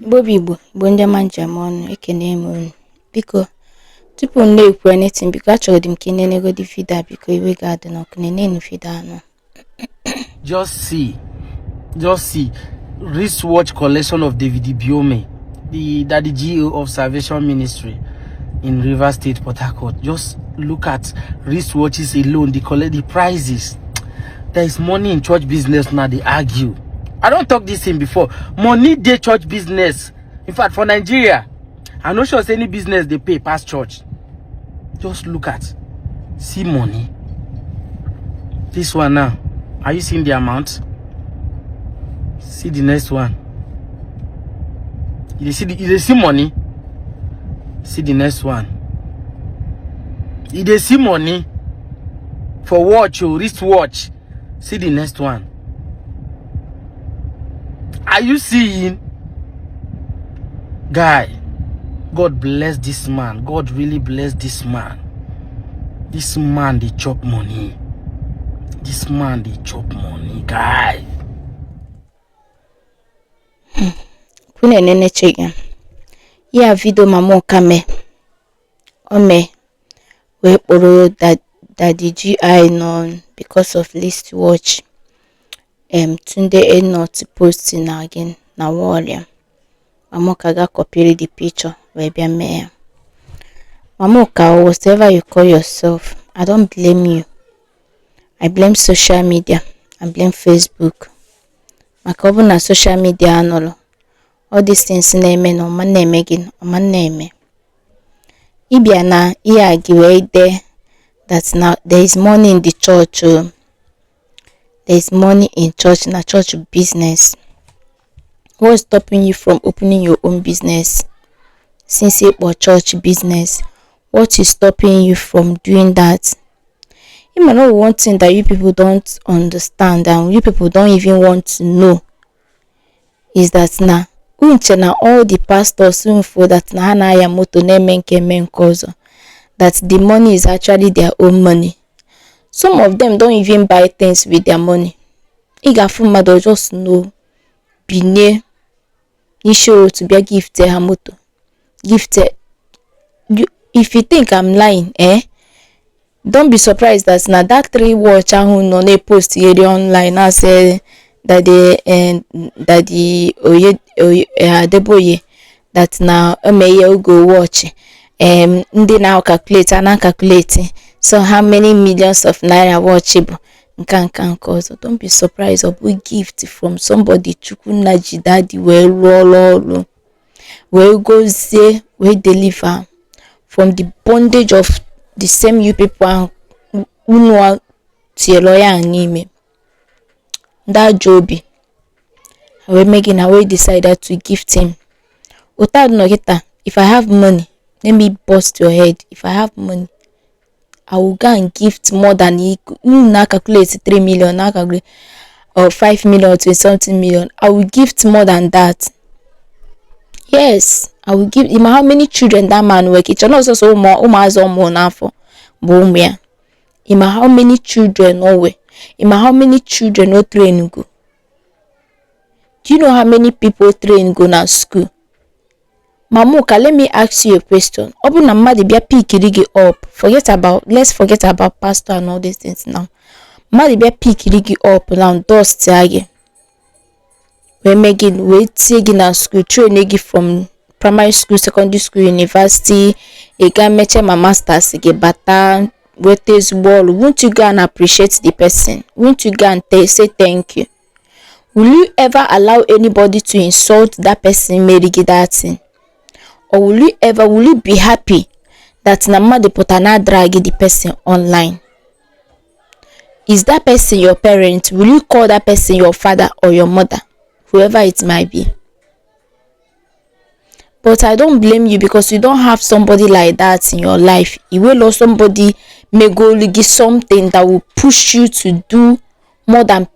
Bobi Igbo ndị ọma njem ọnụ ekene m unu. Biko tupu m na-ekwu anything biko achọrọ m ka ị nenegodi vidio a biko iwe ga-adị n'ọkụ nenenu vidio anọ. Just see wristwatch collection of David Biome, the GO of Salvation Ministry in River State, Port Harcourt. Just look at wristwatches alone, the prices. There is money in church business now, they argue. I don't talk this thing before. Money dey church business. In fact, for Nigeria, I'm not sure any business they pay past church. Just look at, see money. This one now, are you seeing the amount? See the next one. You see money? See the next one. You see money for watch or wristwatch. See the next one. Are you seeing? Guy, God bless this man. God really bless this man. This man, they chop money. This man, they chop money, guy. Kuna nene chega. Ya video mama kame. Ome. We kporo that the GI non because of list watch. Tunde not posting again na warrior. Mamoka ga copy the picture where be a mayor. Mamoka, or whatever you call yourself, I don't blame you. I blame social media. I blame Facebook. Makobu na social media anolo. All these things name no man name again, man name. Ibia na iya giwe there that now there is money in the church. There is money in church, na church business. What is stopping you from opening your own business? Since it was church business, what is stopping you from doing that? You might know one thing that you people don't understand and you people don't even want to know is that now all the pastors for that na moto that the money is actually their own money. Some of them don't even buy things with their money. Igafumado just know binye show to be a gift her moto. Gifted. If you think I'm lying, don't be surprised that now that 3 watch who no ne post here online I say that the Adebonye that now may go watch they now calculate and calculating so how many millions of naira watchable can cause. Don't be surprised of we gift from somebody chukunaji daddy where go say we deliver from the bondage of the same you people who know to lawyer and name that Joby. We're making a way decided to gift him. Without no geta, if I have money, let me bust your head. If I have money, I will go and gift more than he now calculate 3 million, now calculate or 5 million to something million. I will gift more than that. Yes, I will give him how many children that man work. It's not so more now for boom. Ima how many children no way. Ima how many children no train go. Do you know how many people train go na school? Mamuka, let me ask you a question. Obu na mmadụ bịa pick rigi up. Let's forget about pastor and all these things now. Mmadụ bịa pick rigi up now dust again. We tie gị na school, train gị from primary school, secondary school, university, ị ga meche ma masters gị bata wete ezigbo. Won't you go and appreciate the person? Won't you go and say thank you? Will you ever allow anybody to insult that person made that thing? Or will you be happy that Namadi Potana drag the person online? Is that person your parent? Will you call that person your father or your mother? Whoever it might be. But I don't blame you because you don't have somebody like that in your life. You will or somebody may go give something that will push you to do more than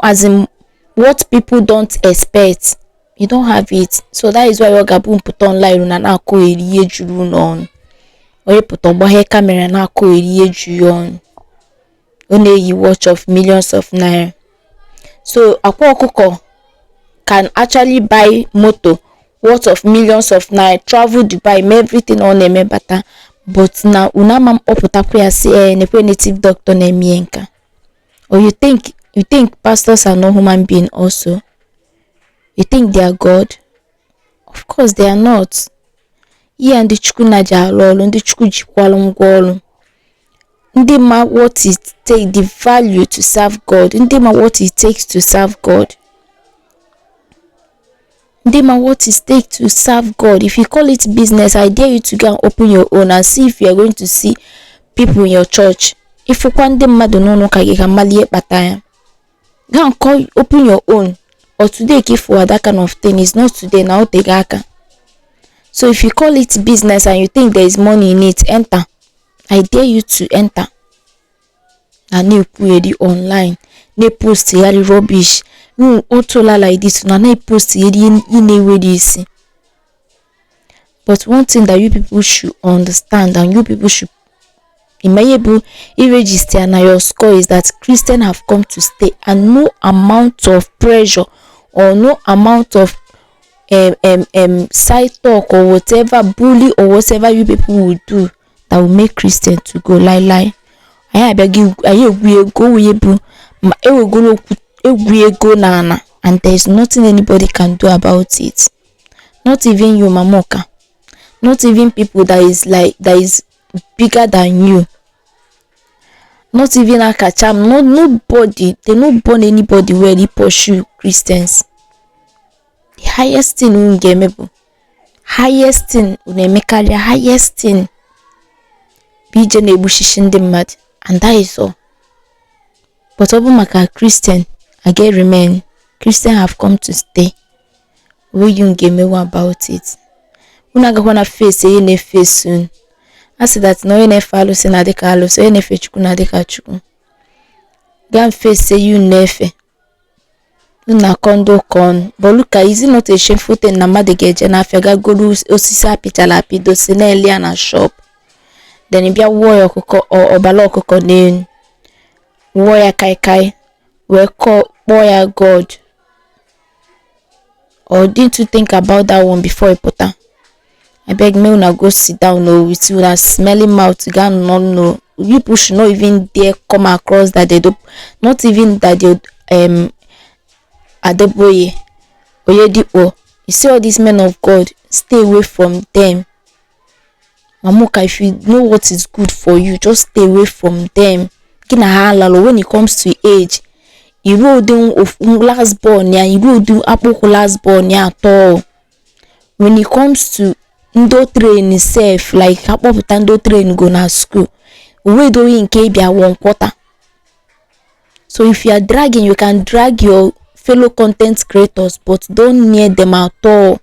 as in what people don't expect. You don't have it. So that is why you gabun put online na ako eriye juru non. Or put on bohe camera na ako eriye juyon. Only you watch of millions of naira. So akwa okoko can actually buy motor worth of millions of naira, travel Dubai, everything on eme bata. But now unama oputakwa ya si nekwe native doctor na emienka. Or you think pastors are not human being also? You think they are God? Of course they are not. Ihe ndị Chukwu na-aja alụ ọlụ, ndị Chukwu jikwalụ ngwa ọlụ. Ndị ma what it take, the value to serve God. Ndị ma what it takes to serve God. Ndị ma what it takes to serve God. If you call it business, I dare you to go and open your own and see if you are going to see people in your church. If you want ndị mmadụ n'ụlọ ka gị ka mali ekpata ya, go and open your own. Or today if for that kind of thing, is not today now take aka. So if you call it business and you think there is money in it, enter. I dare you to enter. And you put it online. They post yari rubbish. No autola like this. Na they post it in a way this. But one thing that you people should understand and you people should able register na your score is that Christians have come to stay, and no amount of pressure or no amount of side talk or whatever, bully or whatever you people will do that will make Christian to go lie. I beg you, go nana, and there is nothing anybody can do about it. Not even you, Mamoka. Not even people that is bigger than you. Not even Akacham. Nobody. They not born anybody where they pursue Christians. The highest thing ungemebo. Highest thing unemekalia. Highest thing. Bija nebushishinde mad. And that is all. But Obumaka Christian, again remain. Christian have come to stay. We ungemewa about it. Unaga wana face ye face soon. I said that no ene follow se na deka alo, so ene fe chuku na deka chuku. Gan face say you nefe. Una kondo kon. But look, is it not a shameful thing na madegeje na fega golu osisa pitala pido se na elia na shop. Then ibia warrior koko or obalo koko nen. Warrior kai we call warrior God. Or didn't you think about that one before you put her? I beg me una go sit down with una smelly mouth, no. You push not even dare come across that they do, not even that they Adebonye Oyedipo. You see all these men of God, stay away from them. Mamoka, if you know what is good for you, just stay away from them. When it comes to age, you will do last born, you will do apple last born at all. When it comes to ndo train itself, like hapo ndo train go na school, we do in kebia 1/4. So if you are dragging, you can drag your fellow content creators, but don't near them at all.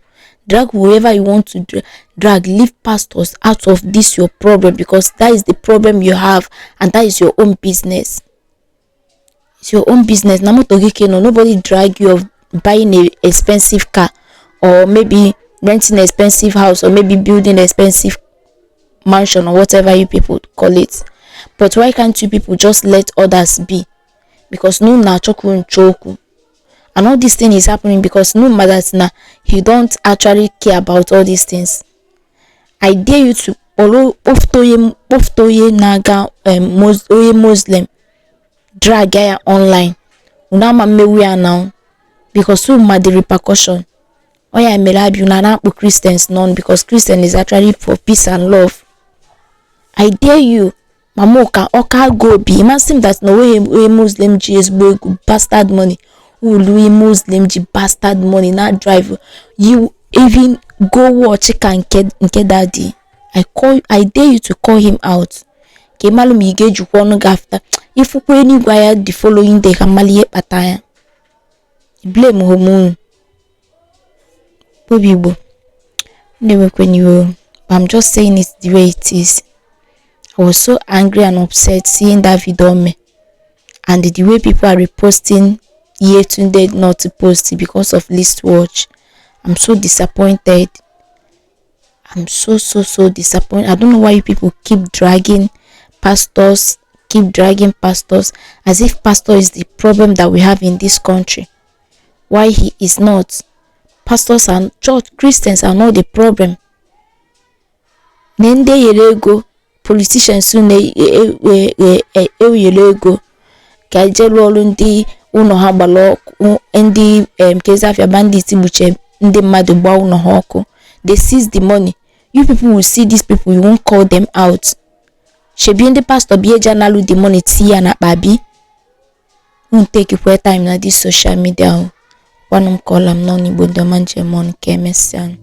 Drag whoever you want to drag. Leave pastors out of this your problem, because that is the problem you have, and that is your own business. It's your own business. Nobody drag you of buying a expensive car, or maybe renting an expensive house, or maybe building an expensive mansion, or whatever you people call it. But why can't you people just let others be? Because no na choku choku. And all this thing is happening because no matter na he don't actually care about all these things. I dare you to follow oftoye naga Muslim drag guy online. Unama mewe now because so mad the repercussion. Oh yeah, you na Christians none, because Christian is actually for peace and love. I dare you, Mamoka, Oka go be. Imagine that no way Muslim G is bastard money. Louis Muslim G bastard money not drive. You even go watch and get daddy. I dare you to call him out. Kemalu mi ge ju kono gafta. If you any guy the following day kamali pataya. Blame homo. Bobibo. Never when you, I'm just saying it the way it is. I was so angry and upset seeing that video me, and the way people are reposting Yetunde not to post it because of list watch. I'm so disappointed. I'm so disappointed. I don't know why you people keep dragging pastors, as if pastor is the problem that we have in this country. Why he is not. pastors and church Christians are not the problem. Nende yelego politicians yere ego ka jelo ndị ụlọ ha gbara ọkụ, ndị kezafia bandits buche ndị mmadụ gba ụlọ ha ọkụ. They seize the money. You people will see these people, you won't call them out. Shebi ndị pastor bi eja nalu the money tiya na babi. Won't take your time na this social media. One call am non Igbo domanje mon kemesian.